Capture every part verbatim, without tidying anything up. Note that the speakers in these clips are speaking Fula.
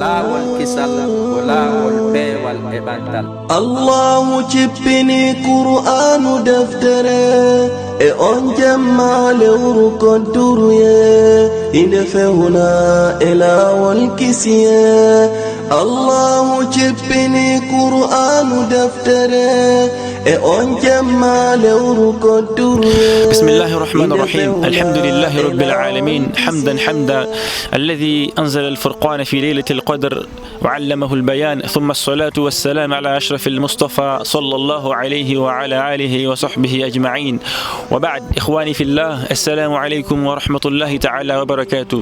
Laawol kisal ko laawol peewal e ɓantal. Allahu cippini Kur'aanu deftere e on jemma lewru kodduruye, inde fewna e laawol kisiye. Allahu cippini Kur'aanu deftere e on jemma lewru kodduruye. بسم الله الرحمن الرحيم. الحمد لله رب العالمين. حمدا حمدا الذي أنزل الفرقان في ليلة القدر وعلمه البيان، ثم الصلاة والسلام على أشرف المصطفى صلى الله عليه وعلى آله وصحبه أجمعين. وبعد، إخواني في الله، السلام عليكم ورحمة الله تعالى وبركاته.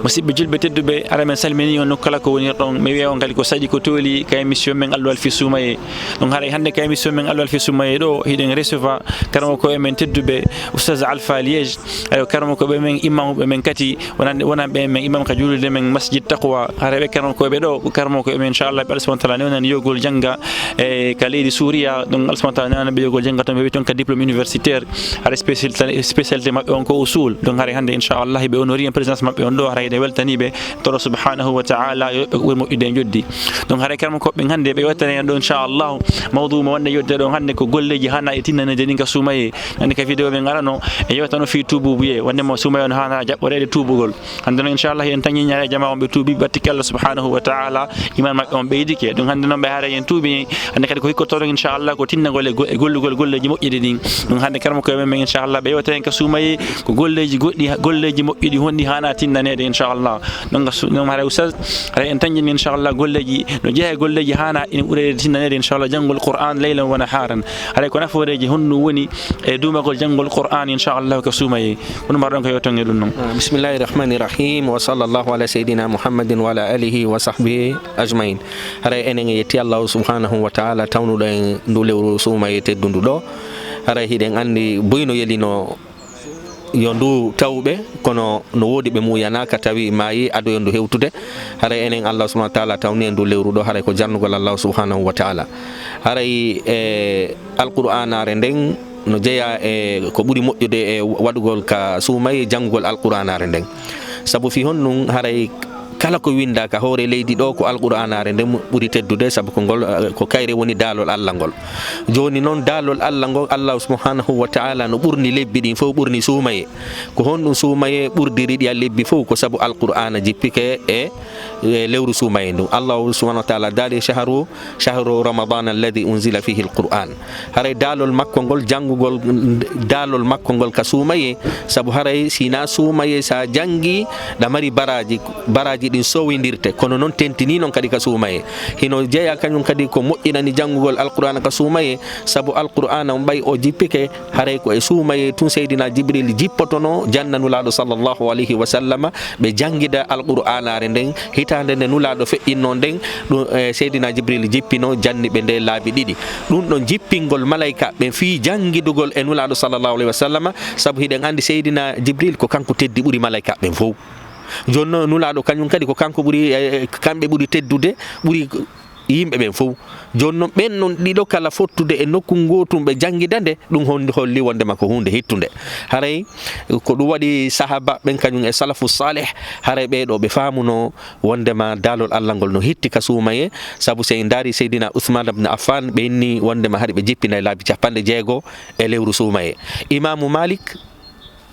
Musidɓe julɓe tedduɓe, hara men salmini on nokku kala ko wonirɗon. Mi wiya on kadi ko saɗi ko tooli ka émission men Alluwal fi Suumaye. Ɗum haray hannde ka émission men Alluwal fi Suumaye ɗo, hiɗen recevoir karamokooɓe men tedduɓe, Oustaz Alpha Liège, ayo karamokooɓe men, imamuɓe men kadi, wonan-, wonanɓe men imam ka juulirde men Masjid Taqwa. Hara ɓe karamokooɓe ɗo, ko karamokooɓe men, inchallah, ɓe Allah subhanahu wa taala newnani yogol jannga e ka leydi Suuriya. Ɗum Allah subhanahu wa taala newnani ɓe yogol jannga toon, ɓe wi toon ka diplôme universitaire. Hara spécialité, spécialité maɓɓe on ko usul. Donc haray hannde, inchallah, ɓe honori en présence maɓɓe on ɗo, haray ne weltani ɓe. Toro subhanahu wa taala yo ɓe ɓuri moƴƴude e joddi. Donc haray karamokooɓe ɓen hannde ɓe yettani en ɗo, inchallah, mawdu mo wonde yewtude ɗon hannde ko golleeji haanaaɗi tinnaneede ɗin ka suumayee. Hannde ka vidéo men arano e yewtano fii tuubuubuye, wonde mo suumayee on haanaa jaɓɓoreede tuubugol. Hannde noon, inchallah, en tañi ñaare jama on ɓe tuubi, ɓe ɓattike Allah subhanahu wa taala, iman maɓɓe on ɓeydike. Ɗum hannde noon ɓe haara en tuubi, hannde kadi ko hikkotoo ɗon, inchallah, ko tinnagol e go-, e gollugol golleeji moƴƴuɗi ɗin. Ɗum hannde karamokooɓe men, inchallah, ɓe yewta en ka suumayee, ko golleeji goɗɗi, golleeji moƴƴuɗi honɗi haanaa tinnaneede, inchallah. Ɗum ga su-, ɗum haray Oustaz, haray en tañi, inchallah, golleeji no jeyaa e golleeji haanaa ina ɓureede tinnaneede, inchallah, janngol Qur'an laylan wa nahaaran. Haray ko nafooreeji honɗum woni e duumagol janngol Qur'an, inchallah, ka suumayee. Kono mbaɗon ko yewton e ɗum noon. Ah, bismillahi rahmani rahim. Wa sallallahu ala sayyidina Muhammadin wa ala alihi wa sahbihi ajmain. Haray enen e yetti Allahu subhanahu wa taala tawnuɗo en ndu lewru suumayee teddundu ɗo. Haray hiɗen anndi buy no yelino yo ndu tawɓe, kono no woodi ɓe muuyanaaka tawi maayi ado yo ndu hewtude. Haray enen Allah subhanahu wa taala tawni en ndu lewru ɗo, haray ko jannugol Allah subhanahu wa taala. Haray e Alqur'aanaare nden no jeyaa e ko ɓuri moƴƴude e waɗugol ka suumayee, janngugol Alqur'aanaare nden. Sabu fii honɗum? Haray kala ko winndaa ka hoore leydi ɗo ko Alqur'aanaare nden ɓuri teddude, sabu ko ngol, eh, ko kayre woni daalol Allah ngol. Jooni noon, daalol Allah ngol, Allah subhanahu wa taala no ɓurni lebbi ɗin fof, ɓurni suumayee. Ko honɗum suumayee ɓurdiri ɗiya lebbi fof? Ko sabu Alqur'aana jippike e, e lewru suumayee ndun. Allah subhanahu wa taala daali, "Shahru, shahru Ramadan alladhi unzila fihi al-Qur'an." Haray daalol makko ngol, janngugol daalol makko ngol ka suumayee, sabu haray si na suumayee sa janngi, ɗa mari baraaji, baraaji ɗin sowindirte, kono noon tentinii noon kadi ka suumayee. Hino jeyaa kañum kadi ko moƴƴinani janngugol Alqur'aana ka suumayee, sabu Alqur'aana on ɓay o jippike, haray ko e suumayee tun Seydina Jibril jippotono janna Nulaaɗo sallallahu alayhi wa sallama, ɓe janngida Alqur'aanaare nden. Hitaande nde Nulaaɗo feƴƴinnoo nden, ɗum, eh, Seydina Jibril jippino janni ɓe nde laabi ɗiɗi. Ɗum ɗon jippingol malaykaaɓe ɓen fii janngidugol e Nulaaɗo sallallahu alayhi wa sallama, sabu hiɗen anndi Seydina Jibril ko kanko teddi ɓuri malaykaaɓe ɓen fow. Jooni noon Nulaaɗo kañum kadi ko kanko ɓuri, eh, eh, kamɓe ɓuri teddude, ɓuri yimɓe ɓen fow. Jooni noon, ɓen non ɗiɗo kala fottude e nokku ngootun ɓe janngida nde, ɗum hon-, holli wondema ko huunde hittunde. Haray ko ɗum waɗi sahaaba ɓen kañum e salafu salih, haray ɓee ɗoo ɓe faamuno wondema daalol Allah ngol no hitti ka suumayee, sabu si en ndaari Seydina Usmaan ibn Affan, ɓe inni wondema hari ɓe jippinay laabi capanɗe jeego e lewru suumayee. Imaamu Maalik,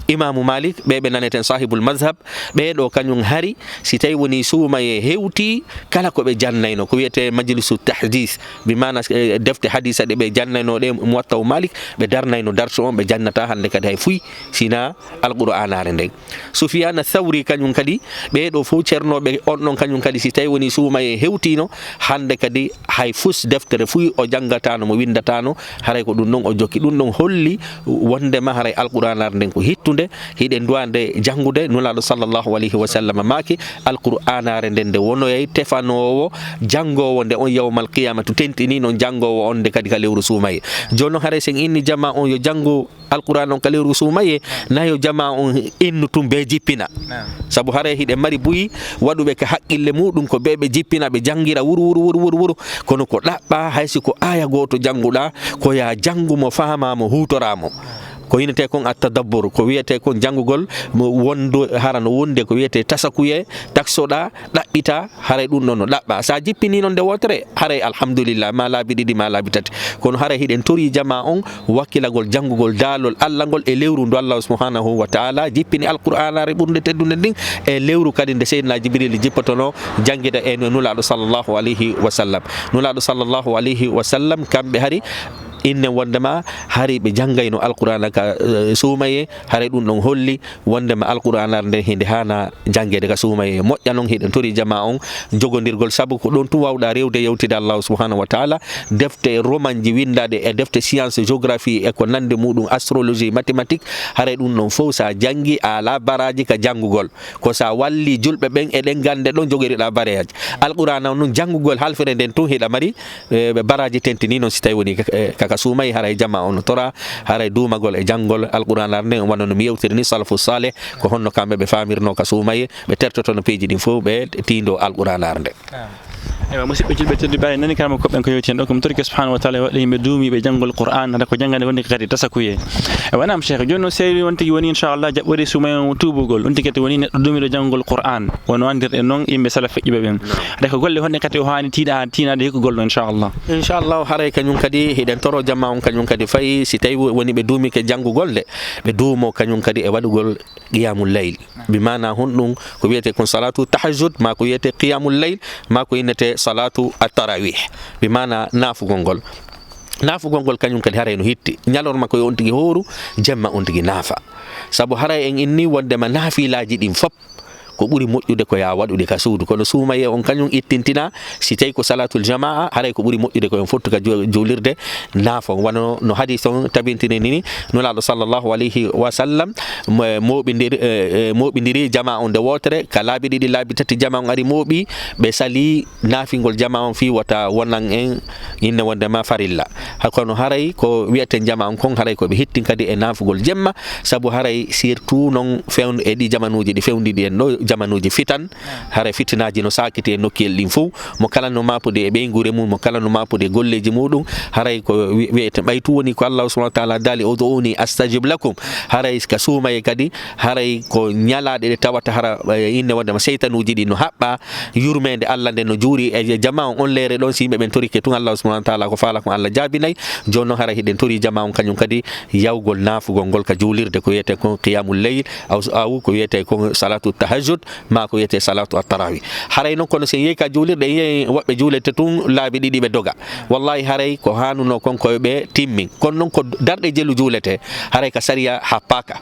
Imaamu Maalik, ɓe ɓe naneten sahibul mazhab, ɓee ɗoo kañum hari, si tawi woni suumayee hewti, kala ko ɓe jannayno, ko wiyetee majlisu tahdis, bi maana, eh, defte hadiisa ɗe ɓe jannayno ɗe, Muwatta'u Maalik, ɓe darnayno darsu on, ɓe jannata hannde kadi hay fuy, sina Alqur'aanaare nden. Sufyaana Thawri kañum kadi, ɓee ɗoo fof cernooɓe on ɗon kañum kadi, si tawi woni suumayee hewtiino, hannde kadi hay fus deftere fuy o janngataano, mo winndataano, haray ko ɗum ɗon o jokki. Ɗum ɗon holli wondema haray Alqur'aanaare nden ko hittunde, hiɗen duwa nde janngude. Nulaaɗo sallallahu alayhi wa sallam maaki, Alqur'aanaare nden nde wonoyay tefanoowo janngoowo nde on yawmal qiyama, to tentinii non janngoowo on nde kadi ka lewru suumayee. Jooni non haray sen inni jamaa on yo janngu Alqur'aana on ka lewru suumayee, na yo jamaa on innu tun bee jippina. Naam. Sabu haray hiɗen mari buy waɗuɓe ka haqqille muɗum ko bee ɓe jippina, ɓe janngira wuru, wuru, wuru, wuru, wuru. Kono ko ɗaɓɓa, hay si ko aaya gooto jannguɗa, ko yaa janngu mo, faamaa mo, huutoraa mo. Ko inetee kon at-tadabbur, ko wiyetee kon janngugol mo wondu, hara no wonde ko wiyetee tasakuye, taksoɗaa, ɗaɓɓitaa, haray ɗum ɗon no ɗaɓɓaa. So a jippinii noon nde wootere, haray alhamdulillah, maa laabi ɗiɗi, maa laabi tati. Kono haray hiɗen torii jamaa on wakkilagol janngugol daalol Alla ngol e lewru ndu Allahu subhanahu wa ta'ala jippini Alqur'aanaare ɓurnde teddunde ndin, e lewru kadi nde Seydina Jibril jippotonoo janngida e Nulaaɗo sallallahu alayhi wa sallam. Nulaaɗo sallallahu alayhi wa sallam, kamɓe hari, inne wondema hari ɓe janngayno Alqur'aana ka, eh, suumayee, haray ɗum ɗon holli wondema Alqur'aanaare nde hinde haana janngeede ka suumayee. Moƴƴa noon, hiɗen torii jamaa on jogondirgol, sabu ko ɗon tun waawɗaa rewde yewtidde Allahu subhanahu wa ta'ala. Defte e romanji winndaaɗe e defte science, géographie e ko nande muɗum, astrologie, mathématique, haray ɗum ɗon fof sa janngi a alaa baraaji ka janngugol. Ko sa walli julɓe ɓen e ɗen gannde ɗon jogoriɗaa baraaji. Alqur'aana on nun janngugol halfere nden tun hiɗa mari, eh, ɓe baraaji tentini noon si tawi woni ka, eh, ka, ka suumayee, haray jamaa on no toraa, haray duumagol e janngol Alqur'aanaare nden, wano no mi yewtiri ni, salafu saleh, ko honno kamɓe ɓe faamirnoo ka suumayee, ɓe tertotono piiji ɗin fof, ɓe tiindoo Alqur'aanaare nden. Ewa, musidɓe julɓe tedduɓe, en nani karama koɓɓen ko yewti hen ɗo, ko mi torike subhanahu wa ta'ala waɗa yimɓe duumiiɓe janngol Qur'an, hade ko janngande woni kadi tasakuye. Ewa, naam, Cheikh, jooni noon sehil on tigi woni, inchallah, jaɓɓori suumayee on tuubugol, on tigi kadi woni neɗɗo duumiiɗo janngugol Qur'an, wano anndirɗen noon yimɓe salaf feƴƴuɓe ɓen. Hade ko golle honɗe kadi o haani tiiɗa-, tiinaade hikkugol ɗo, inchallah? Inchallah, haray kañum kadi hiɗen toro jamaa on kañum kadi fayi, si tawi woni ɓe duumike janngugol nde, ɓe duumo kañum kadi e waɗugol qiyamul layl. Bi maana honɗum ko wiyetee kon salatu tahajjud, maa ko wiyetee qiyamul layl, maa ko innetee salatu at-tarawih. Bi maana naafugol ngol. Naafugol ngol kañum kadi haray no hitti. Ñalorma ko yo on tigi hooru, jemma on tigi naafa. Sabu haray en inni wondema naafilaaji ɗin fop ko ɓuri moƴƴude ko yaa waɗude ka suudu. Kono suumayee on kañum ittintina, si tawi ko salatul jamaa, haray ko ɓuri moƴƴude ko en fottu ka ju-, juulirde naafo. Wano no hadis on tabintini ni, Nulaaɗo sallallahu alayhi wa sallam mo-, mooɓindiri, eh, eh, mooɓindiri jamaa on nde wootere, ka laabi ɗiɗi, laabi tati jamaa on ari mooɓi, ɓe sali naafingol jamaa on fii wota wonan en inne wondema farilla. Ha kono haray ko wiyeten jamaa on kon, haray ko ɓe hittin kadi e naafugol jemma, sabu haray surtout noon fewn-, e ɗi jamanuuji ɗi fewndiɗi en ɗo, jamanuuji fitan, haray fitinaaji no saakiti e nokkuyel ɗin fof. Mo kala no maapude e ɓeynguure mum, mo kala no maapude e golleeji muɗum, haray ko wi-, wiyete ɓay tun woni ko Allahu subhanahu wa ta'ala daali, "Ud'uni astajib lakum." Haray ka suumayee kadi, haray ko ñalaaɗe ɗe tawata hara, eh, inne wondema seytanuuji ɗi no haɓɓa, yurmeende Alla nden no juuri e jamaa on, on leere ɗon, si yimɓe ɓen torike tun Allahu subhanahu wa ta'ala ko faala kon Alla jaabinay. Jooni non haray hiɗen torii jamaa on kañum kadi yawgol naafugol ngol ka juulirde, ko wiyetee kon qiyamul layl, aw, aw ko wiyetee kon salatu tahajjud, maa ko wiyetee salatu at-tarawih. Haray non kono si en yehi ka juulirɗe, en yehi woɓɓe juulete tun laabi ɗiɗi ɓe doga. Wallahi haray ko haanunoo kon ko yo ɓe timmin. Kono non ko darɗe jelu juuletee, haray ka sariya happaaka.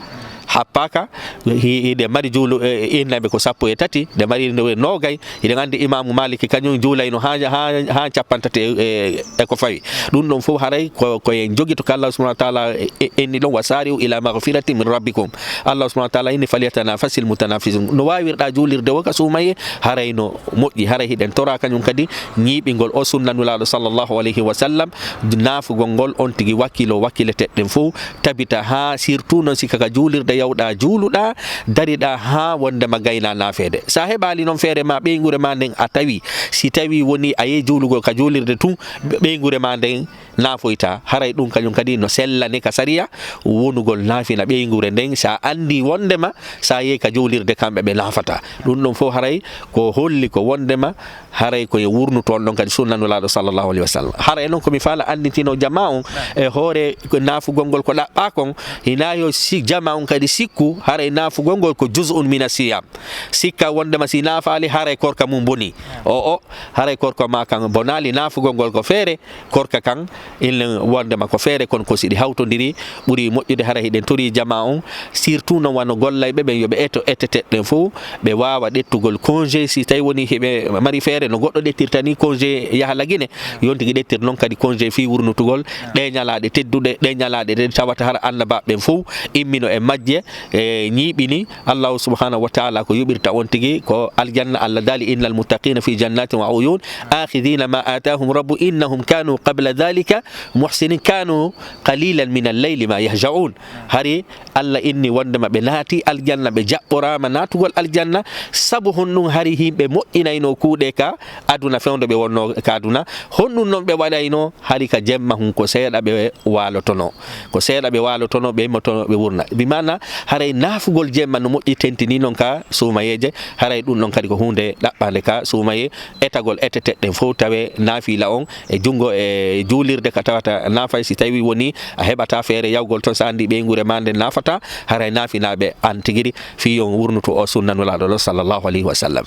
Happaaka, hi-, hiɗe mari juulu, eh, innaɓe ko sappo e tati, ɗe mari no-, noogay. Hiɗen anndi Imaamu Maaliki kañum juulayno haa, haa, haa cappanɗe tati e, e, e ko fawi. Ɗum ɗon fof haray ko, ko en jogito ka Allah subhanahu wa ta'ala e, e, inni ɗon, "Wa sari'u ila maghfiratin min rabbikum." Allah subhanahu wa ta'ala inni, "Falyatanafasil mutanafisun." No waawirɗaa juulirde wo ka suumayee, haray no moƴƴi, haray hiɗen toraa kañum kadi ñiiɓingol o sunna Nulaaɗo sallallahu alayhi wa sallam, naafugol ngol on tigi wakkilo wakkileteɗen fof, tabita haa surtout noon si ka, ka juulirde yawɗaa juuluɗaa, dariɗaa haa wondema gaynaa naafeede. So a heɓaali noon feere ma ɓeynguure ma nden a tawi, si tawi woni a yehi juulugol ka juulirde tun, ɓeynguure ma nden naafoyta, haray ɗum kañum kadi no sellani ka sariya wonugol naafina ɓeynguure nden, so a anndi wondema so a yehi ka juulirde kamɓe ɓe naafata. Ɗum ɗon fof haray ko holli ko wondema haray ko e wurnuto on ɗon kadi sunna Nulaaɗo sallallahu alayhi wa sallam. Haray noon ko mi faala anndintino jamaa on e hoore ko naafugol ngol ko ɗaɓɓaa kon, hinaa yo si jamaa on kadi sikku haray naafugol ngol ko juz'un mina siyam. Sikka wondema si naafaali haray korka mum boni. O, o, haray korka ma kan bonaali, naafugol ngol ko feere, korka kan, inne wondema ko feere, kono ko si ɗi hawtondiri, ɓuri moƴƴude hara hiɗen torii jamaa on, surtout noon wano gollayɓe ɓen, yo ɓe eto eteteɗen fof, ɓe waawa ƴettugol congé, si tawi woni hiɓe mari feere, no goɗɗo ƴettirta ni congé yaha Lagine, yo on tigi ƴettir noon kadi congé fii wurnutugol ɗe ñalaaɗe tedduɗe, ɗe ñalaaɗe ɗe tawata hara annabaaɓe ɓen fof immino e majje, e ñiiɓini Allahu subhanahu wa taala ko yoɓirta on tigi ko aljanna. Allah daali: "Innal muttaqina fi jannatin wa uyun, akhidhina ma atahum rabbu innahum kanu qabla dhalika muhsinin, kanu qalilan min al-layli ma yahja'un." Hari Allah inni wondema ɓe naati aljanna, ɓe jaɓɓoraama naatugol aljanna. Sabu honɗum? Hari yimɓe moƴƴinayno kuuɗe ka aduna, fewndo ɓe wonno ka aduna. Honɗum non ɓe waɗayno? Hari ka jemma hun ko seeɗa ɓe waalotono. Ko seeɗa ɓe waalotono, ɓe immotono, ɓe wurna. Bi maana, haray naafugol jemma no moƴƴi tentini non ka suumayeeje, haray ɗum ɗon kadi ko huunde ɗaɓɓaande ka suumayee. Etagol eteteɗen fof tawe naafiila on e junngo e juulirde ka tawata naafay. Si tawi woni a heɓata feere yawgol toon, so anndi ɓeynguure ma nden naafata, haray naafinaaɓe an tigiri fii yo on wurnutu o sunna Nulaaɗo ɗo sallallahu alayhi wa sallam.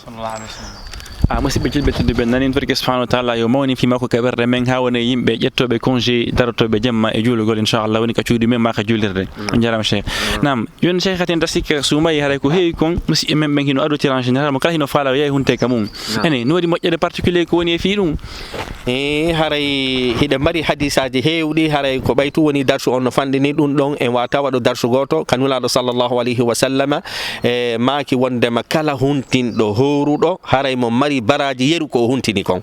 A musidɓe julɓe tedduɓe, nani torke subhanahu wa taala yo mawni fii makko ka ɓerɗe men, haa woni yimɓe ƴettooɓe congé darotooɓe jemma e juulugol, inchallah, woni ka cuuɗi men maa ka juulirde. On njaaraama, Cheikh. Naam. Jooni, Cheikh, haten dasike suumaye, haray ko heewi kon, musidɓe men ɓen hino adotira en général, mo kala hino faala o yahi hunte ka mum. Naam. Ene, no waɗi moƴƴere particulier ko woni e fii ɗum? E, haray hiɗen mari hadisaaji heewɗi, haray ko ɓay tun woni darsu on no fanɗini ɗum ɗon, en waawata waɗo darsu gooto, ka Nulaaɗo sallallahu alayhi wa sallama, e, maaki wondema kala huntinɗo hooruɗo, haray mo mari baraaji yeru ko o huntini kon.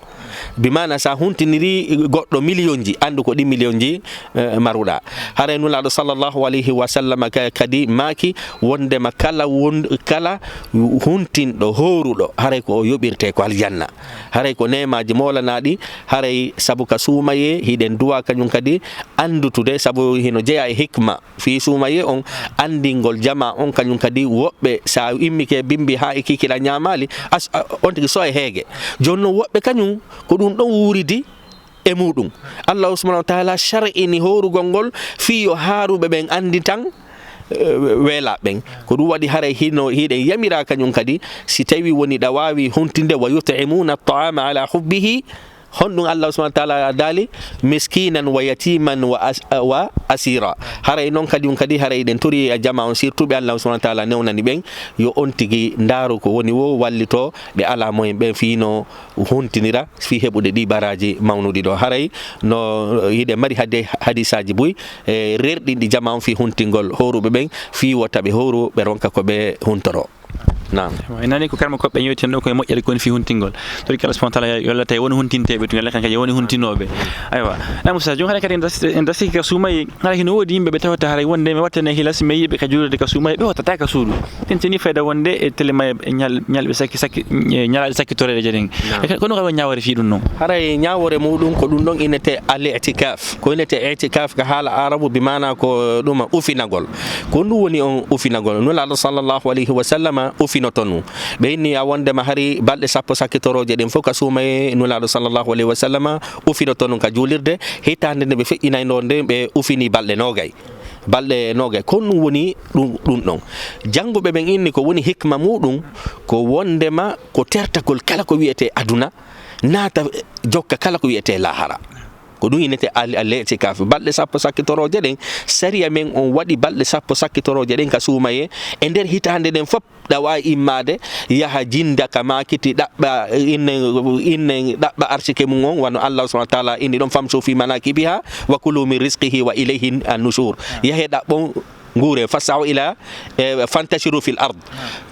Bi maana, sa huntinirii goɗɗo miliyonji, anndu ko ɗi miliyonji, eh, maruɗaa. Haray Nulaaɗo sallallahu alayhi wa sallam ka-, kadi maaki wondema kala won-, kala huntinɗo, hooruɗo, haray ko o yoɓirtee ko aljanna. Haray ko neemaaji moolanaaɗi, haray sabu ka suumayee, hiɗen duwaa kañum kadi anndutude, sabu hino jeyaa e hikma. Fii suumayee on, anndingol jamaa on, kañum kadi woɓɓe, sa immike bimbi haa e kikiiɗe a ñaamaali, as-, a-, on tigi so e heege. Jooni non woɓɓe kañum, ko ɗum ɗon wuuridi e muuɗum. Allahu subhanahu wa taala shar'ini hoorugol ngol fii yo haaruɓe ɓen anndi tan, eh, weelaaɓe ɓen. Ko ɗum waɗi haray hino, hiɗen yamiraa kañum kadi, si tawi woni ɗa waawi huntinde, "Wa yut'imuna at-ta'ama ala hubbihi." Honɗum Allah subhanahu wa taala daali? "Miskinan wa yatiman wa as-, wa asira." Haray non kadi, on kadi, haray ɗen tori e jama on, surtout ɓe Allah subhanahu wa taala newnani ɓen, yo on tigi ndaaru ko woni wo wallito ɓe alaa moyen ɓen fii no huntinira fii heɓude ɗi baraaji mawnuɗi ɗo. Haray no hiɗen mari hade hadisaaji buy, e, rerɗinɗi jama on fii huntingol hooruɓe ɓen fii wota ɓe hooru, ɓe ronka ko ɓe huntoro. Naam. Aywa, en nani ko karma koɓɓe yewti hen ɗo koye moƴƴere ko woni fii huntingol. Tori kala subhanahu wa taala yo Allah tawi woni huntinteeɓe tun, Allah kan kadi woni huntinooɓe. Aywa. Naam, Oustaz, jooni haray kadi en das-, en dasi ka suumaye, haray hino woodi yimɓe ɓe tawata haray wonde mi wattane hilas, mi yiiɓe ka juulirde ka suumaye, ɓe hottata ka suudu. Tentini fayda wonde e télé ma e ñal-, ñalɓe sakki, sakki, e ñalaaɗe sakkitoreeje ɗen. Naam. E ka-, kono kala woni ñaawore fii ɗum non? Haray ñaawore muuɗum ko ɗum ɗon innete al-i'tikaf. Ko innete i'tikaf ka haala Arabu, bi maana ko ɗum ufinagol. Ko ɗum woni on ufinagol. Nulaaɗo sallallahu alayhi wa sallama ufinoto nun. Ɓe inni a wondema hari balɗe sappo sakkitorooje ɗen fof ka suumaye Nulaaɗo sallallahu alayhi wa sallama ufinoto nun ka juulirde. Hitaande nde ɓe feƴƴinayno nde ɓe ufini balɗe noogay. Balɗe noogay. Ko ɗum woni ɗum, ɗum ɗon. Jannguɓe ɓen inni ko woni hikma muuɗum ko wondema ko tertagol kala ko wi'etee aduna, naata jokka kala ko wi'etee laahara. Ko ɗum innete al-, al-i'tikaf. Balɗe sappo sakkitorooje ɗen, sariya men on waɗi balɗe sappo sakkitorooje ɗen ka suumaye. E nder hitaande nden fof, ɗa waawi immaade, yaha jinda ka maakiti, ɗaɓɓa inne, inne ɗaɓɓa arsike mum on, wano Allah subhanahu wa taala inni ɗon, "Famshu fi manakibiha wa kulu min rizqihi wa ilayhi an-nushur." Yahe ɗaɓɓon nguure, "Fas'au ila, e, fantashiru fil ard."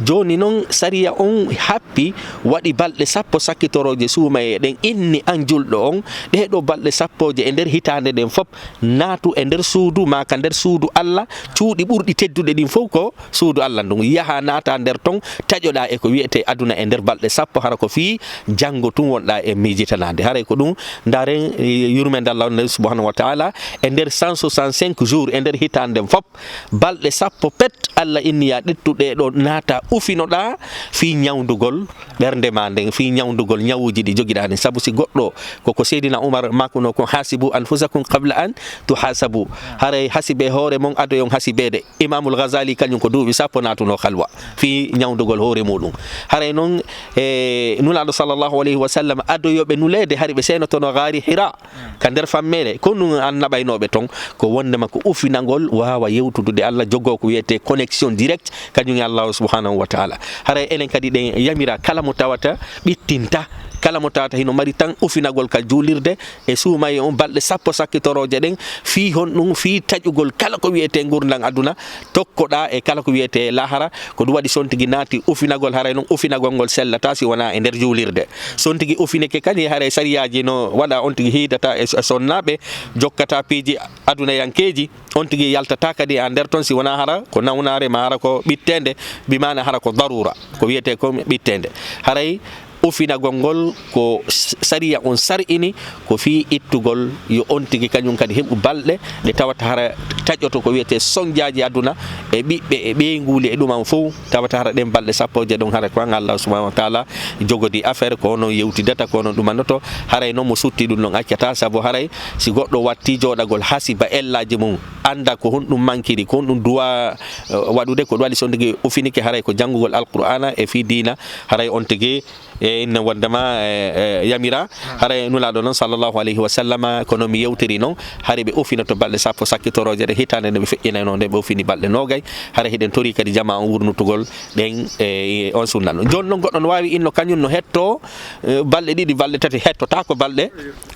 Jooni non, sariya on happi, waɗi balɗe sappo sakkitorooje suumaye ɗen, inni an julɗo on, ɗee ɗoo balɗe sappooje e nder hitaande nden fof, naatu e nder suudu maa ka nder suudu Allah, cuuɗi ɓurɗi teddude ɗin fof ko suudu Allah ndun. Yaha naata nder ton, taƴoɗaa e ko wi'etee aduna e nder balɗe sappo, hara ko fii janngo tun wonɗaa e miijitanaade. Haray ko ɗum, ndaaren, e, yurmeende Allah on subhanahu wa taala, e nder cent soixante-cinq jours e nder hitaande nden fof, balɗe sappo pet, Allah inni yaa ƴettu ɗee ɗoo naata ufinoɗaa fii ñawndugol ɓernde maa nden, fii ñawndugol ñawuuji ɗi jogiɗaa ɗin. Sabu si goɗɗo, ko ko Seydina Umar maakunoo kon, "Hasibu anfusakum qabla an tuhasabu." Haray hasibee hoore mon ado yo on hasibeede. Imamul Ghazali kañum ko duuɓi sappo naatunoo halwa fii ñawndugol hoore muuɗum. Haray non, e, Nulaaɗo sallallahu alayhi wa sallam ado yo ɓe nuleede, hari ɓe seenotonoo gaari Hira. Ka nder fammeere, ko ɗum an naɓaynooɓe ton, ko wondema ko ufinagol waawa yewtudude Allah, jogoo ko wiyetee connexion direct, kañum e Allahu subhanahu wa taala. Haray enen kadi ɗen yamira kala mo tawata ɓittinta Kala mo tawata hino mari tan ufinagol ka juulirde e suumaye on balɗe sappo sakkitorooje ɗen, fii honɗum? Fii taƴugol kala ko wiyetee ngurndan aduna, tokkoɗaa e kala ko wiyetee lahara. Ko ɗum waɗi so on tigi naati ufinagol, haray non ufinagol ngol sellataa si wonaa e nder juulirde. So on tigi ufinike kadi, haray sariyaaji no waɗa on tigi hiidata e, e sonnaaɓe, jokkata piiji adunayankeeji, on tigi yaltataa kadi e nder ton si wonaa hara ko nawnaare ma hara ko ɓitteende, bi maana hara ko daruura, ko wiyetee ko ɓitteende. Haray ufinagol ngol ko s-, sariya on sar'ini ko fii ittugol yo on tigi kañum kadi heɓu balɗe ɗe tawata hara taƴoto ko wiyetee sonjaaji aduna e ɓiɓɓe e ɓeynguuli e ɗum an fow, tawata hara ɗen balɗe sappooje ɗon hara ko an Allah subhanahu wa taala jogodi affaire, ko onon yewtidata, ko onon ɗumanoto. Haray non mo sutti ɗum ɗon accataa, sabu haray si goɗɗo watti jooɗagol hasiba ellaaji mum, annda ko honɗum mankiri, ko honɗum duwa, eh, waɗude, ko ɗum waɗi so on tigi ufinike, haray ko janngugol Alqur'aana e fii diina, haray on tigi e inna wondema, e, e, yamira. Haray Nulaaɗo non, sallallahu alayhi wa sallama, kono mi yewtiri non, haray ɓe ufinoto balɗe sappo sakkitorooje ɗe hitaande nde ɓe feƴƴinayno nde, ɓe ufini balɗe noogay. Haray hiɗen tori kadi jamaa on wurnutugol ɗen, e, on sunna non. Jooni non goɗɗo no waawi inno kañum no hetto, e, balɗe ɗiɗi, balɗe tati, hettotaako balɗe,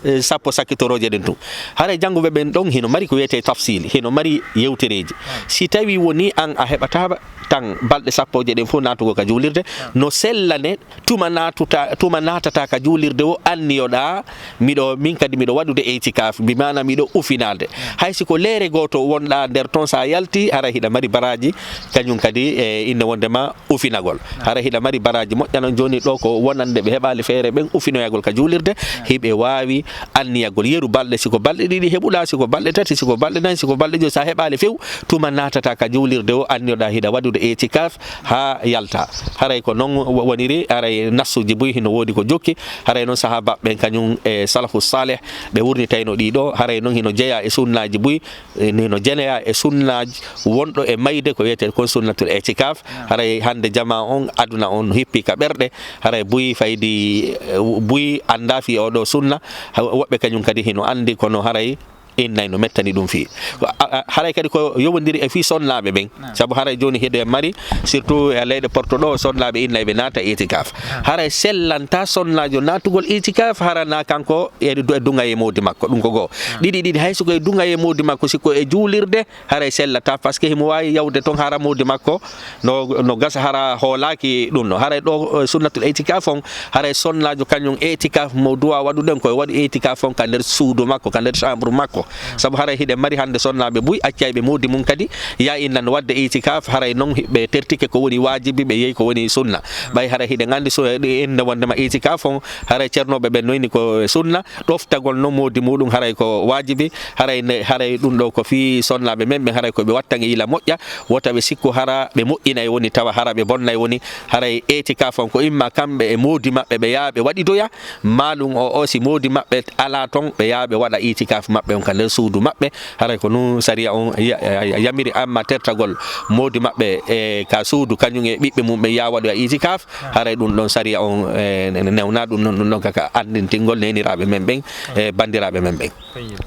e, sappo sakkitorooje ɗen tun. Haray jannguɓe ɓen ɗon hino mari ko wiyetee tafsili, hino mari yewtereeji. Si tawi woni an a heɓataa tan balɗe sappooje ɗen fof naatugol ka juulirde, no sellane tuma naatuta, tuma naatata ka juulirde o anniyoɗaa, miɗo, min kadi miɗo waɗude itikaf, bi maana miɗo ufinaade. Hay si ko leere gooto wonɗaa nder ton, sa yalti, hara hiɗa mari baraaji, kañum kadi e inne wondema ufinagol. Hara hiɗa mari baraaji moƴƴa non. Jooni ɗo ko wonande ɓe heɓaali feere ɓen ufinoyagol ka juulirde, hiɓe waawi anniyagol yeru balɗe, si ko balɗe ɗiɗi heɓuɗaa, si ko balɗe tati, si ko balɗe nayi, si ko balɗe joyi, sa heɓaali few, tuma naatata ka juulirde o, anniyoɗaa hiɗa waɗude itikaf haa yalta. Haray ko non wo-, woniri, haray nassuuji buy hino woodi ko jokki, haray non sahaabaaɓe ɓen kañum e salafu salih ɓe wurnitayno ɗi ɗo, haray non hino jeyaa e sunnaaji buy, e hino jeyaa e sunnaaji wonɗo e mayde ko wiyetee kon sunnatul itikaf. Haray hannde jamaa on, aduna on hippi ka ɓerɗe, haray buy faydi, e, buy anndaa fii oo ɗoo sunna, ha-, woɓɓe kañum kadi hino anndi, kono haray innay no mettani ɗum fii. Ko, a, a, haray kadi ko yowondiri e fii sonnaaɓe ɓen. Sabu haray jooni hiɗen mari, surtout e leyɗe Porto ɗo, sonnaaɓe innay ɓe naata itikaf. Haray sellantaa sonnaajo naatugol itikaf, hara na kanko e du-, e duŋay e moodi makko. Ɗum ko goo. Ɗiɗi, ɗiɗi, hay so ko e duŋay e moodi makko, si ko e juulirde, haray sellataa, parce que himo waawi yawde ton hara moodi makko no, no gasa hara hoolaaki ɗum no. Haray ɗo, eh, sunnatul itikaf on, haray sonnaajo kañum itikaf mo duwa waɗuɗen ko e waɗu itikaf on ka nder suudu makko, ka nder chambre makko. Sabu haray hiɗen mari hannde sonnaaɓe buy accayɓe moodi mum kadi, ya innan waɗde itikaf, haray non ɓe tertike ko woni waajibi, ɓe yehi ko woni sunna. Ɓay haray hiɗen anndi so, eh, innde wondema itikaf on, haray ceernooɓe ɓen no inni ko sunna, ɗoftagol non moodi muɗum haray ko waajibi, haray ne, haray ɗum ɗo ko fii sonnaaɓe men ɓen, haray ko ɓe watta nge yila moƴƴa, wota ɓe sikku hara ɓe moƴƴinay woni, tawa hara ɓe bonnay woni, haray itikaf on ko imma kamɓe e moodi maɓɓe ɓe yaha ɓe waɗidoya, maa ɗum o, o si moodi maɓɓe alaa ton, ɓe yaha ɓe waɗa itikaf maɓɓe on ka nder suudu maɓɓe, haray ko nun sariya on ya-, ya-, yamiri, amma tertagol moodi maɓɓe e ka suudu, kañum e ɓiɓɓe mum ɓen yaha waɗoya itikaf, haray ɗum ɗon sariya on, e, ne-, newna ɗum ɗon, ɗum ɗon kaka anndintingol neeniraaɓe men ɓen, e, banndiraaɓe men ɓen.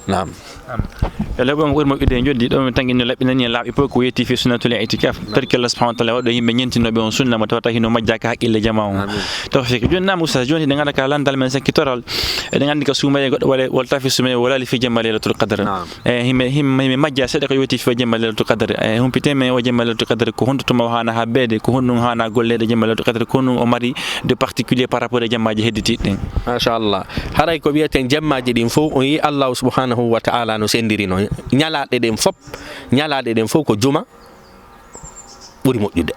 Naam. Naam. Yo Allah ɓe ɓuri moƴƴude e njoɗdi ɗo, mi tan ino laɓɓinani en laaɓi fof ko weeti fi sunnatul itikaf. Barke Allah subhanahu wa taala waɗo yimɓe ñentinooɓe on sunna mo tawata hino majja ka haqqille jamaa on. Amin. Tawfiq. Jooni naam, Oustaz, jooni eɗen ngara ka lanndal men sakkitoral. Eɗen anndi ka suumaye goɗɗo wala, wala fi suumaye, wala fi jemma Lailatul Qadr. Naam. E, himɓe, himɓe, himɓe majja seeɗa ko yowiti fii o jemma Lailatul Qadr. E, humpiten men o jemma Lailatul Qadr, ko honto tuma o haana habbeede, ko honɗum haana golleede jemma Lailatul Qadr, ko honɗum o mari de particulier par rapport e jemmaaji heddiiɗi ɗin? Machallah. Haray ko wiyeten jemmaaji ɗin fof, on yi Allahu subhanahu wa ta'ala no sendirino. Ñalaaɗe ɗen fof, ñalaaɗe ɗen fof ko juma ɓuri moƴƴude.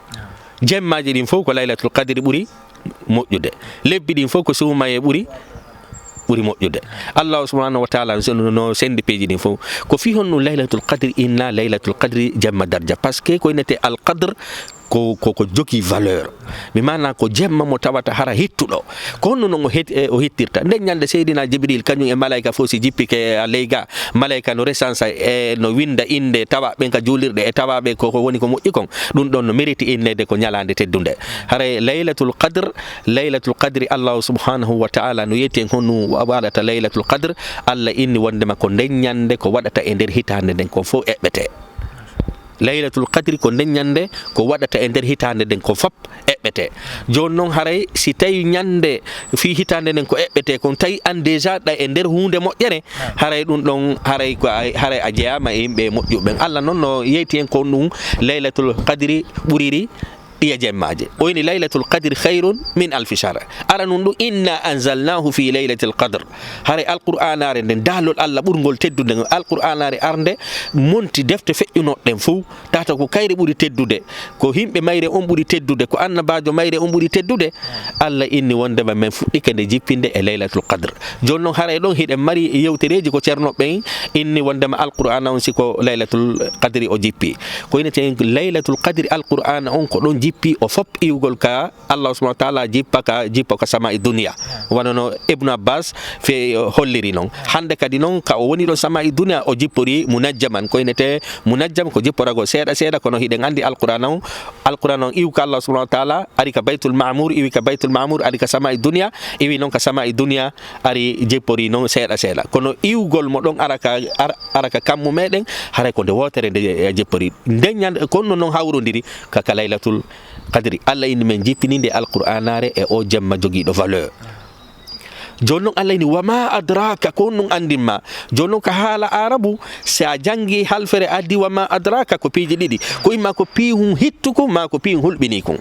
Jemmaaji ɗin fof ko Lailatul Qadri ɓuri moƴƴude. Lebbi ɗin fof ko suumaye ɓuri, ɓuri moƴƴude. Allahu subhanahu wa ta'ala no, no sendi peeji ɗin fof. Ko fii honɗum Lailatul Qadri inna Lailatul Qadri jemma darja? Parce que ko innete Al Qadr ko, ko, ko jogii valeur. Mi maana ko jemma mo tawata hara hittuɗo. Ko honno non o het-, e, o hittirta? Nden ñande Seydina Jibril kañum e malaika fof si jippike a ley ga, malaika no resansa e no winda innde tawa ɓen ka juulirɗe e tawa ɓe ko, ko woni ko moƴƴi kon. Ɗum ɗon no meriti innede ko ñalaande teddunde. Haray Laylatul Qadr, Laylatul Qadri, Allahu subhanahu wa ta'ala no yetti en honno wa-, waɗata Laylatul Qadr. Allah inni wondema ko nden ñande ko waɗata e nder hitaande nden kon fof eɓɓete. Laylatul Qadri ko nden ñande ko waɗata e nder hitaande nden ko fop eɓɓete. Jooni noon, haray si tawi ñande fii hitaande nden ko eɓɓete kon, tawi aan déjà ɗa e nder huunde moƴƴere, haray ɗum ɗon, haray ko a, haray a jeyaama e yimɓe moƴƴuɓe ɓen. Allah noon no yeyti en ko ɗum Laylatul Qadri ɓuriri ɗiya jemmaaje. O woni, "Laylatul Qadri khayrun min alfi shahr." Ara nun ɗum, "Inna anzalnahu fi laylatil qadr." Haray Alqur'aanaare nden, daalol Allah ɓurngol teddude ngon, Alqur'aanaare arnde monti defte feƴƴunooɗen fow, tawata ko kayre ɓuri teddude, ko yimɓe mayre on ɓuri teddude, ko annabaajo mayre on ɓuri teddude. Allah inni wondema men fuɗɗike nde jippinde e Laylatul Qadr. Jooni noon, haray ɗon hiɗen mari yewtereeji ko ceernooɓe ɓen inni wondema Alqur'aana on si ko Laylatul Qadri o jippi. Ko innete Laylatul Qadri, Alqur'aana on ko ɗon jippi o fop iwgol ka Allah subhanahu wa ta'ala jippa ka, jippo ka sama'i duniya. Wano no Ibnu Abbas fe holliri non. Hande kadi non ka o woni ɗon sama'i duniya o jippori munajjaman. Ko innete munajjam ko jipporagol seeɗa seeɗa, kono hiɗen andi Alqur'aana on, Alqur'aana on iwi ka Allah subhanahu wa ta'ala, ari ka Baytul Ma'mur, iwi ka Baytul Ma'mur, ari ka sama'i duniya, iwi non ka sama'i duniya, ari jippori non seeɗa seeɗa. Kono iwgol mo ɗon ara ka, ara, ara ka kammu meɗen, haray ko nde wootere nde jippori. Nden ñande, kono non hawrondiri ka, ka Laylatul Qadri. Allah inni men jippini nde Alqur'aanaare e o jemma jogiiɗo valeur. Jooni non Allah inni, "Wa ma adraka," ko honɗum andin ma? Jooni non ka haala Aarabu, si a jangi halfere addi "wa ma adraka," ko piiji ɗiɗi. Ko imma ko piihun hittuku, ma ko piihun hulɓinikun.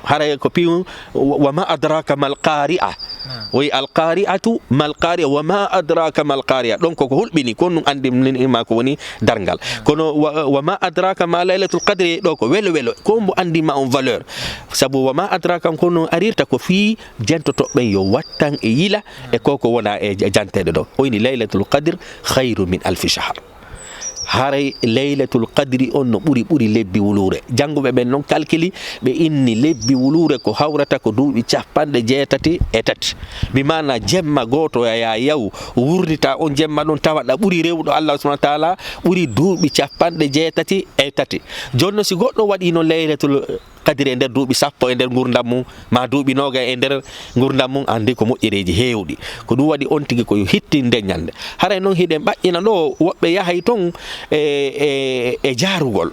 Haray ko piihun, "Wa, wa ma adraka mal qari'a." Naam. Wi al qari'atu mal qari'a, "Wa ma adraka mal qari'a." Ɗon ko, ko hulɓini, ko honɗum andin ma ko woni darngal. Kono wa, "Wa ma adraka ma laylatul qadri," ɗo ko welo welo. Ko mbo andin ma on valeur. Sabu "Wa ma adraka," ko no arirta ko fii jentotoɓe ɓen yo wattan e yila e ko ko wona e janteede ɗo. O inni, "Laylatul qadr khayru min alfi shahr." Haray Laylatul Qadri on no ɓuri, ɓuri lebbi wuluure. Jannguɓe ɓen non kalkili, ɓe inni lebbi wuluure ko hawrata ko duuɓi capanɗe jeetati e tati. Bi maana jemma gooto ya, ya yaw wurnita on jemma ɗon tawa ɗa ɓuri rewɗo Allah subhanahu wa ta'ala, ɓuri duuɓi capanɗe jeetati e tati. Jooni non si goɗɗo waɗi non Laylatul Qadri e nder duuɓi sappo e nder ngurdam mum, ma duuɓi noogay e nder ngurdam mum, andi ko moƴƴereeji heewɗi. Ko ɗum waɗi on tigi ko yo hittin nde ñande. Haray non hiɗen ɓaƴƴina ɗo, woɓɓe yahay ton e, e, e jaarugol.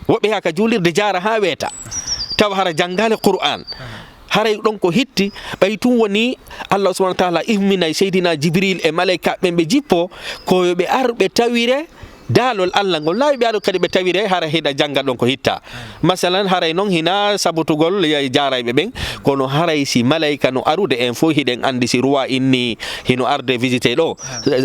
Woɓɓe yaha ka juulirde jaara haa weeta, tawa hara janngaali Qur'aan. Haray ɗon ko hitti, ɓay tun woni Allah subhanahu wa ta'ala imminay Seydina Jibril e malaykaaɓe ɓen ɓe jippo, ko yo ɓe ar ɓe tawire daalol Allah ngol. Naa yo ɓe aru kadi ɓe tawire hara hiɗa jannga ɗon ko hitta. Masalan, haray non hina sabutugol ya-, jaarayɓe ɓen, kono haray si malayka no arude en fof hiɗen andi si ruwa inni hino arde visite ɗo,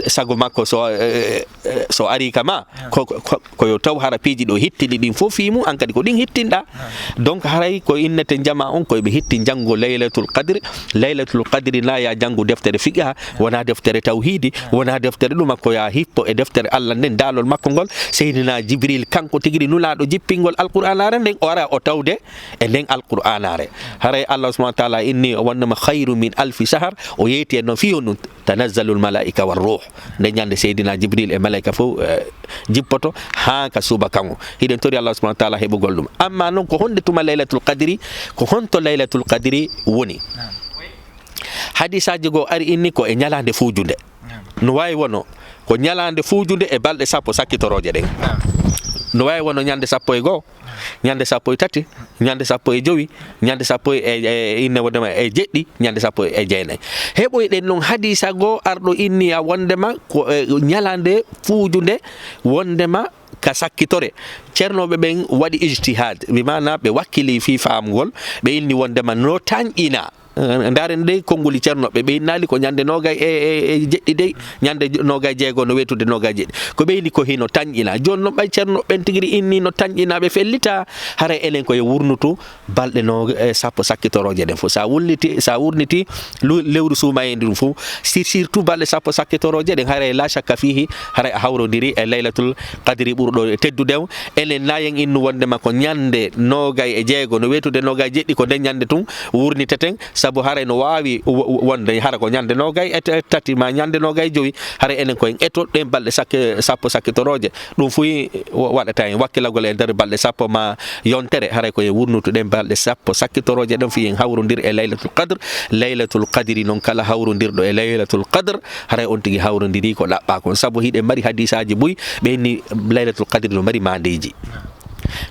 sago makko so, eh, eh, so ari kama, ko, ko, ko yo taw hara piiji ɗo hittini ɗin fof fii mum, an kadi ko ɗin hittinɗa. Donc haray ko innete jama on ko ɓe hitti janngo Laylatul Qadri. Laylatul Qadri na ya janngu deftere fiqha, wona deftere tawhidi, wona deftere ɗuma, ko ya hippo e deftere Allah nden, daalol makko ngol. Seydina Jibril kanko tigi ɗi nulaaɗo jippingol Alqur'aanaare nden, o ara o tawde e nden Alqur'aanaare. Haray Allah subhanahu wa ta'ala inni o wonnama khayru min alfi shahar, o yeyti en noon fii honɗum, tanazzalul malaa'ika war ruh. Nde ñande Seydina Jibril e malaa'ika fof, eh, jippoto haa ka subaka ngon. Hiɗen tori Allah subhanahu wa ta'ala heɓugol ɗum. Amma noon ko honde tuma Laylatul Qadri? Ko honto Laylatul Qadri woni? Hadisaaji goo ari inni ko e ñalaande fuujunde. No waawi wono ko ñalaande fuujunde e balɗe sappo sakkitorooje ɗen. No waawi wono ñande sappo e goo, ñande sappo e tati, ñande sappo e jowi, ñande sappo e, e, inne wondema e jeɗɗi, ñande sappo e jeenayi. Heɓoyɗen noon hadiisa goo arɗo inni a wondema ko, e, ñalaande fuujunde wondema ka sakkitore. Ceernooɓe ɓen waɗi ijtihaad, bi maana ɓe wakkili fii faamugol, ɓe inni wondema no tanƴina. Eh, ndaaren dey konnguli ceernooɓe, ɓe innaali ko ñande noogay e, e, e jeɗɗi dey, ñande noogay jeego no weetude noogay jeɗɗi. Ko ɓe inni ko hino tanƴina. Jooni noon ɓay ceernooɓe ɓen tigi inni no tanƴina, ɓe fellita, haray enen ko yo wurnutu balɗe no, e, sappo sakkitorooje ɗen fof. Sa wulliti, sa wurniti lu-, lewru suumayee ndin fof, si-, surtout balɗe sappo sakkitorooje ɗen, haray la shakka fiihi, haray a hawrondiri e Laylatul Qadri ɓurɗo teddude on. Enen na en innu wondema ko ñande noogay e jeego no weetude noogay jeɗɗi, ko nden ñande tun wurniteten. Sabu haray no waawi wo-, wo-, wonde hara ko ñande noogay e t-, tati ma ñande noogay jowi, haray enen ko en eto ɗen balɗe sakke-, sappo sakkitorooje. Ɗum fuy wo-, waɗata en wakkilagol e nder balɗe sappo ma yontere, haray ko en wurnutu ɗen balɗe sappo sakkitorooje ɗen, fii en hawrondir e Laylatul Qadr. Laylatul Qadri noon, kala hawrondirɗo e Laylatul Qadr, haray on tigi hawrondiri ko ɗaɓɓa kon. Sabu hiɗen mari hadiisaaji buy, ɓe inni Laylatul Qadri no mari maandeeji.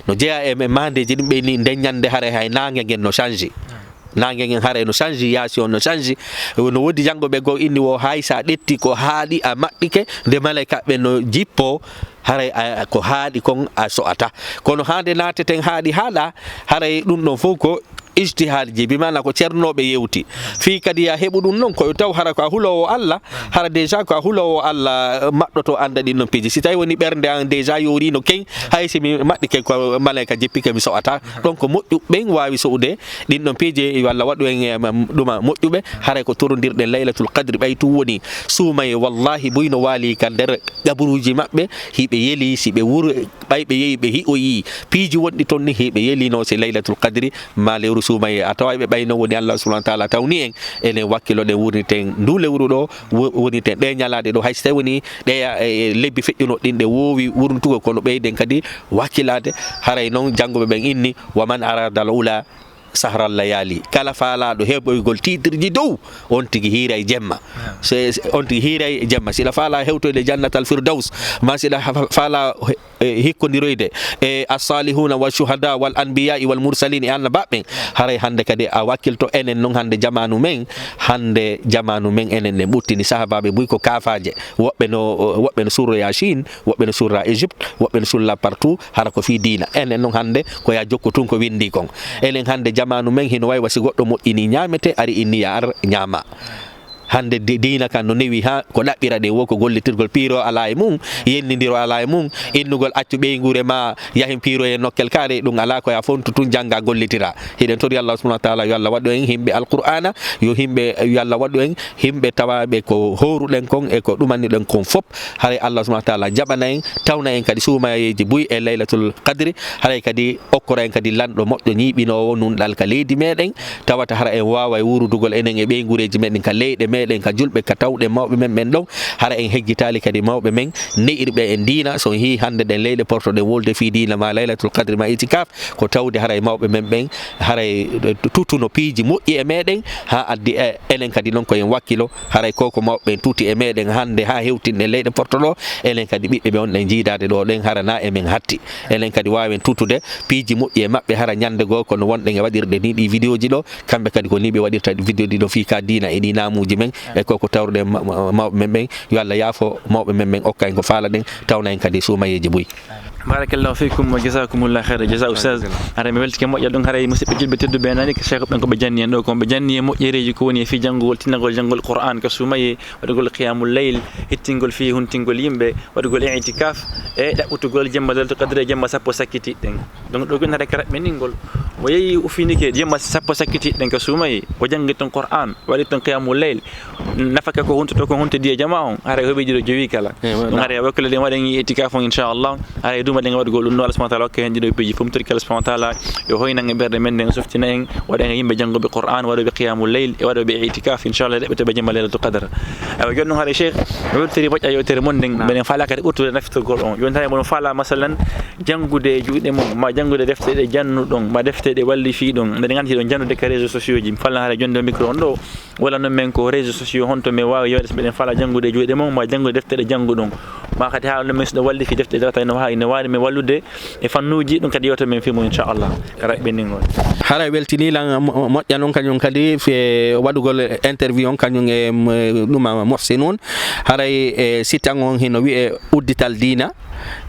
No jeyaa e, e maandeeji ɗin, ɓe inni nden ñande haray hay naange ngen no change. Naange ngen haray no change, yaasi on no change. No woodi janngo ɓe goo inni wo hay sa ɗetti ko haaɗi a maɓɓike, nde malaykaaɓe no jippo, haray a, ko haaɗi kon a so'ata. Kono haa nde naateten haaɗi haaɗa, haray ɗum ɗon fof ko ijtihaadji, bi maana ko ceernooɓe yewti. Fii kadi ya heɓu ɗum ɗon, ko taw hara ko a huloowo Allah, hara déjà ko a huloowo Allah, maɗɗoto annda ɗin ɗon piiji. Si tawi woni ɓernde an déjà yooriino ken, hay si mi maɓɓike ko malayka jippike mi so'ata. Donc moƴƴuɓe ɓen waawi so'ude ɗin ɗon piiji, yo Allah waɗu en, em, ɗuma moƴƴuɓe. Haray ko torondirɗen Laylatul Qadri, ɓay tun woni suumaye, wallahi buy no waali ka nder qaburuuji maɓɓe, hiɓe yeli, si ɓe wuro, ɓay ɓe yehi, ɓe hi'oyi piiji wonɗi ton ni, hiɓe yelino si Laylatul Qadri, ma lewru suumaye. A taway ɓe ɓay non woni Allah subhanahu wa ta'ala tawni en, enen wakkilo ɗen wurniten ndu lewru ɗo, wo-, wurniten ɗe ñalaaɗe ɗo, hay si tawi woni ɗe, e, lebbi feƴƴuno ɗin ɗe woowi wurntugo, kono ɓeyden kadi wakkilaade. Haray non jannguɓe ɓen inni, "Wa man arada al ula sahral layali." Kala faalaaɗo heɓoygol tiitirji dow, on tigi hiiray jemma. Se, se, on tigi hiiray jemma. Siɗa faalaa hewtoyde jannatal firdaws, ma siɗa fa-, faalaa he-, e, hikkondiroyde e as-salihuna wa shuhada wal anbiya wal mursalin e annabaaɓe ɓen, haray hannde kadi a wakkilto enen non hannde jamaanu men, hannde jamaanu men enen ɗen ɓuttini sahaabaaɓe buy ko kaafaaje. Woɓɓe no, woɓɓe no surra Yaasin, woɓɓe no surra Égypte, woɓɓe no sulla partout, hara ko fii diina. Enen non hannde ko ya jokku tun ko winndi kon. Enen hannde jamaanu men hino way wa si goɗɗo moƴƴini ñaamete, ari inni ya ar ñaama. Hannde di-, diina kan no newi haa ko ɗaɓɓira ɗen wo ko gollitirgol piiro alaa e mum, yennindiro alaa e mum, innugol accu ɓeynguure ma yahin piiro e nokkel kaare, ɗum alaa ko ya fontu tun jannga gollitira. Hiɗen tori Allah subhanahu wa ta'ala yo Allah waɗu en himɓe Alqur'aana, yo himɓe, yo Allah waɗu en himɓe tawaaɓe ko hooruɗen kon e ko ɗumaniɗen kon fop. Haray Allah subhanahu wa ta'ala jaɓana en, tawna en kadi suumayeeji buy e Laylatul Qadri. Haray kadi okkora en kadi lanɗo moƴƴo ñiiɓinoowo nunɗal ka leydi meɗen, tawata hara en waaway wurudugol enen e ɓeynguureeji meɗen ka leyɗe meɗen, ka julɓe, ka tawɗen mawɓe men ɓen ɗon. Hara en hejjitaali kadi mawɓe men ne'irɓe en diina. So on hii hannde ɗen leyɗe portoɗen wolde fii diina ma Laylatul Qadri ma itikaf, ko tawde haray mawɓe men ɓen haray tutuno piiji moƴƴi e meɗen, haa addi e enen kadi non ko en wakkilo. Haray ko ko mawɓe ɓen tuti e meɗen hannde haa hewtinɗen leyɗe porto ɗo, enen kadi ɓiɓɓe ɓe wonɗen jiidaade ɗo ɗen hara na e men hatti. Enen kadi waawen tutude piiji moƴƴi e maɓɓe, hara ñannde goo kono wonɗen e waɗirde ni ɗi vidéo ji ɗo, kamɓe kadi ko ni ɓe waɗirta vidéo ɗi ɗo fii ka diina e ɗi naamuuji men, e ko ko tawruɗen ma-, ma-, mawɓe men ɓen. Yo Allah yaafo mawɓe men ɓen, okka en ko faalaɗen, tawna en kadi suumayeeji buy. Barakallahu fikum wa jazakumullahu khairal jaza, ustaz. Haray mi weltike moƴƴa ɗum. Haray musidɓe julɓe tedduɓe nani ko cheikh ɓen ko ɓe janni en ɗo, ko ɓe janni e moƴƴereeji ko woni e fii janngugol, tinnagol janngol Qur'an ka suumaye, waɗugol qiyamul layl, hittingol fii huntingol yimɓe, waɗugol i'tikaf e ɗaɓɓutugol jemma Laylatul Qadri e jemma sappo sakkitiiɗen. Donc ɗo gonɗen haray ka raɓɓiningol. O yehi o finike jemma sappo sakkitiiɗen ka suumaye, o janngi ton Qur'an, waɗi ton qiyamul layl. Nafaka ko huntoto ko hunto diye jama on, haray heɓi ɗiɗo jowi kala. Eh, wala. Ɗum haray wakkilo ɗen waɗen itikaf on, inchallah. Haray duuma ɗen waɗugol ɗum no Allah subhanahu wa ta'ala hokka hen ɗiɗo piiji fof. Mi tori kala subhanahu wa ta'ala yo hoynan e ɓerɗe men ɗen, softina en, waɗa en yimɓe jannguɓe Qur'an, waɗuɓe qiyamul layl, e waɗuɓe itikaf, inchallah, ɗaɓɓitoɓe jemma Laylatul Qadr. Awa, jooni noon haray cheikh, weltori moƴƴa yewtere mon nden, mbeɗen faala kadi ɓurtude naftorgol on. Jooni haray moɗon faala masalan janngude e juuɗe mon, ma janngude defte ɗe jannuɗon, ma defte ɗe wallifiɗon, mbeɗen anndi hiɗon janndude ka réseaux sociaux ji. Mi faala haray jonnde micro on ɗo, walla noon men ko réseaux sociaux, honto men waawi yewde so mbeɗen faala janngude e juuɗe mon, ma janngude defte ɗe jannguɗon, ma kadi haala noon men so ɗon wallifi defte ɗe tawata ene waawi, ene waawi men wallude e fannuuji, ɗum kadi yewta men fii mum, inchallah, ka raɓɓiningol. Haray weltini lan mo-, moƴƴa noon kañum kadi fe waɗugol interview on kañum e, m-, ɗum, a, Muhsinun. Haray e site an on hino wi'e Uddital Diina.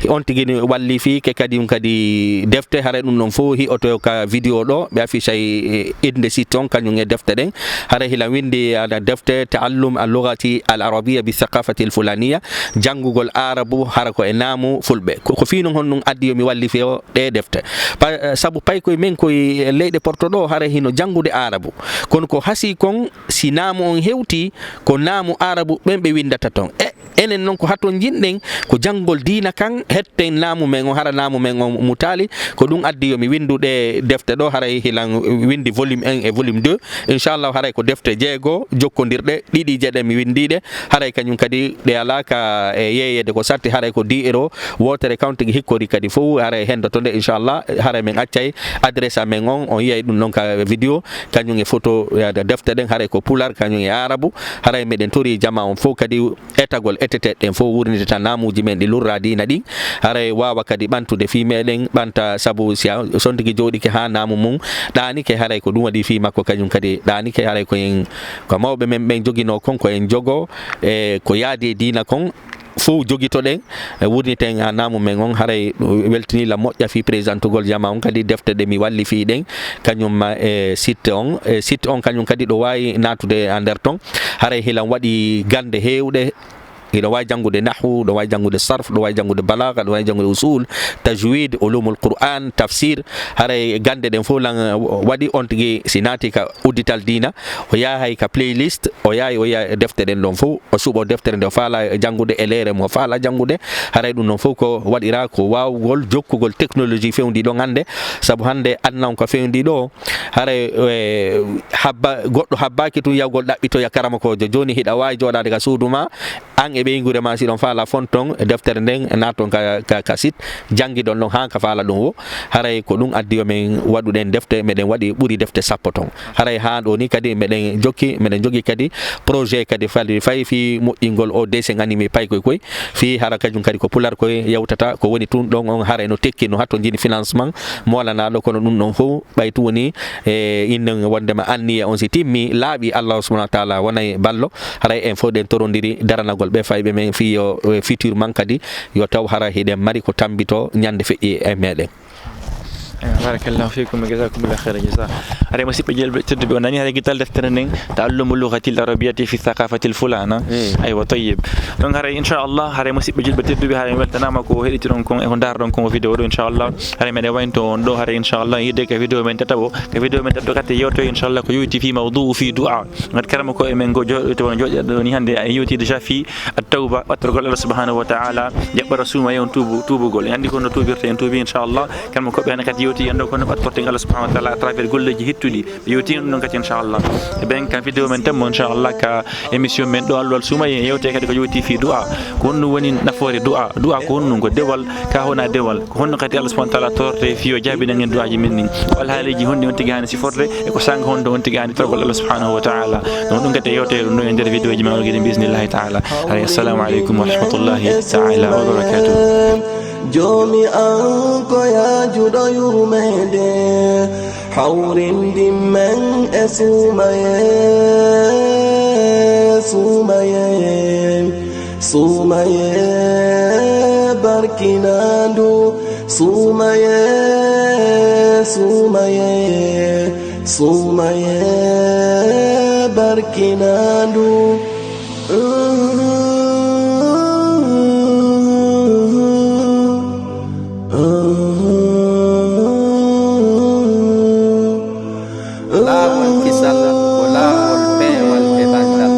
On tigi ni wallifiike kadi, ɗum kadi defte, haray ɗum ɗon fof hi'oto ka vidéo ɗo, ɓe affiche ay, e, innde site on kañum e defte ɗen. Haray hila winndi ana defte Ta'allum al-lughati al-arabiyya bi thaqafati al-fulaniyya, janngugol Aarabu hara ko e naamu Fulɓe. Ko, ko fii non honɗum addi yo mi wallifi o ɗee defte. Pa-, sabu pay koye men koye leyɗe porto ɗo, haray hino janngude Aarabu. Kono ko hasii kon, si naamu on hewtii, ko naamu Aarabu ɓen ɓe winndata ton. E, Enen noon ko haton njiɗɗen ko janngol diina kan, hetten naamu men on, hara naamu men on mutaali. Ko ɗum addi yo mi winndu ɗe defte ɗo, haray hilan winndi volume un e volume deux. Inchallahu, haray ko defte jeego jokkondirɗe, ɗiɗi jeɗe mi winndii ɗe. Haray kañum kadi ɗe alaa ka e yeeyeede ko satti, haray ko dix euros. Wootere kan tigi hikkori kadi fof, haray henndoto nde, inchallah. Haray min accay adresse amen on, on yiyay ɗum noon ka vidéo, kañum e photo, eh, defte ɗen, haray ko pular, kañum e aarabu. Haray miɗen tori jama on fof kadi etagol eteteeɗe ɗen fof wurnitata naamuuji men ɗi lurraa diina ɗin. Haray waawa kadi ɓantude fii meɗen ɓanta, sabu si a sontigi jooɗike haa naamu mum ɗaanike, haray ko ɗum waɗi fii makko kañum kadi ɗaanike. Haray ko en, ko mawɓe men ɓen joginoo kon, ko en jogo e ko yaadi e diina kon fof jogitoɗen, e wurniten haa naamu men on. Haray weltini la moƴƴa fii présentugol jama on kadi defte ɗe mi walli fii ɗen, kañum ma e site on. E site on kañum kadi ɗo waawi naatude e nder ton. Haray hilan waɗi gannde heewɗe, hiɗo waawi janngude nahwu, ɗo waawi janngude sarf, ɗo waawi janngude balaaga, ɗo waawi janngude usul, tajwid, ulumul Qur'an, tafsir. Haray gannde ɗen fof lan waɗi on tigi si naati ka uddital diina, o yahay ka playlist, o yahay, o yiya defte ɗen ɗon fof, o suɓo deftere nde o faala janngude e leere mo o faala janngude. Haray ɗum ɗon fof ko waɗira ko waawgol jokkugol technologie fewndiiɗo on hannde, sabu hannde aduna on ko fewndii ɗo. Haray, eh, habba, goɗɗo habbaaki tun yahgol ɗaɓɓitoya karamokoojo. Jooni hiɗa waawi jooɗaade ka suudu ma, an e ɓeynguure ma, si ɗon faala fonton deftere nden, naaton ka, ka, ka site, janngidon ɗon haa ka faala ɗum wo. Haray ko ɗum addi yo min waɗu ɗen defte, meɗen waɗi ɓuri defte sappo ton. Haray haa ɗo ni kadi meɗen jokki, meɗen jogii kadi projet kadi fali fay fii moƴƴingol o dessin animé paykoy koy. Fii hara kajum kadi ko pular koy yewtata, ko woni tun ɗon on haray no tekki no hatto jini financement moolanaaɗo, kono ɗum ɗon fof ɓay tun woni e innen wondema anniya on si timmi, laaɓi, Allahu subhanahu wa taala wonay ballo. Haray en fof ɗen torondiri daranagol ɓe fayɓe men fii yo, e futur man kadi yo taw hara hiɗen mari ko tambito ñande feƴƴi e meɗen. Eh, barakallahu fikum wa jazakumullahu khairan jaza. Haray musidɓe julɓe tedduɓe, on nani haray gital deftere nden, Ta'allumu lughatil arabiyyati fi thaqafatil fulana. Mm. Aywa, tayyib. Donc haray inchallah, haray musidɓe julɓe tedduɓe, haray mi weltanama ko heɗitiɗon kon e ko ndaroɗon kon o vidéo ɗo inchallah. Haray meɗen waynto on ɗo haray inchallah, yidde ka vidéo men tataɓo, ka vidéo men tataɓo kadi yewto inchallah ko yowti fi mawdu'u fi du'a. Ngat karama ko e men go jooɗo to won jooɗo ɗo ni hannde a yewti déjà fi at-tawba, ɓattorgol Allah subhanahu wa ta'ala, jaɓɓara suuma e on tuubu, tuubugol. En anndi ko no tuubirte, en tuubi inchallah. Kamɓe ko ɓe hannde kadi yewti en ɗo kono ɓattorten Allah subhanahu wa ta'ala à travers golleeji hittuɗi. Ɓe yewti en ɗum noon kadi inchallah. E ɓen ka vidéo men temmo inchallah, ka émission men ɗo Alluwal Suumaye, en yewte kadi ko yewti fii du'a. Ko honɗum woni nafoore du'a? Du'a ko honɗum? Ko dewal? Ka wona dewal? Ko honno kadi Allah subhanahu wa ta'ala tororte fii o jaabinan en du'aaji men ɗin? Ko alhaaliiji honɗi on tigi haani siforde? E ko saanga honto on tigi haani torgol Allah subhanahu wa ta'ala? Donc ɗum kadi yewte ɗum ɗo e nder vidéo ji men on kadi bi isnillahi ta'ala. Haray assalamu aleykum wa rahmatullahi ta'ala wa barakatuh. Joomi an ko yaajuɗo yurmeende, hawrindin men e suumaye, suumaye, suumaye barkinaandu, suumaye, suumaye, suumaye barkinaandu. Laawol kisal ko laawol peewal e banngal.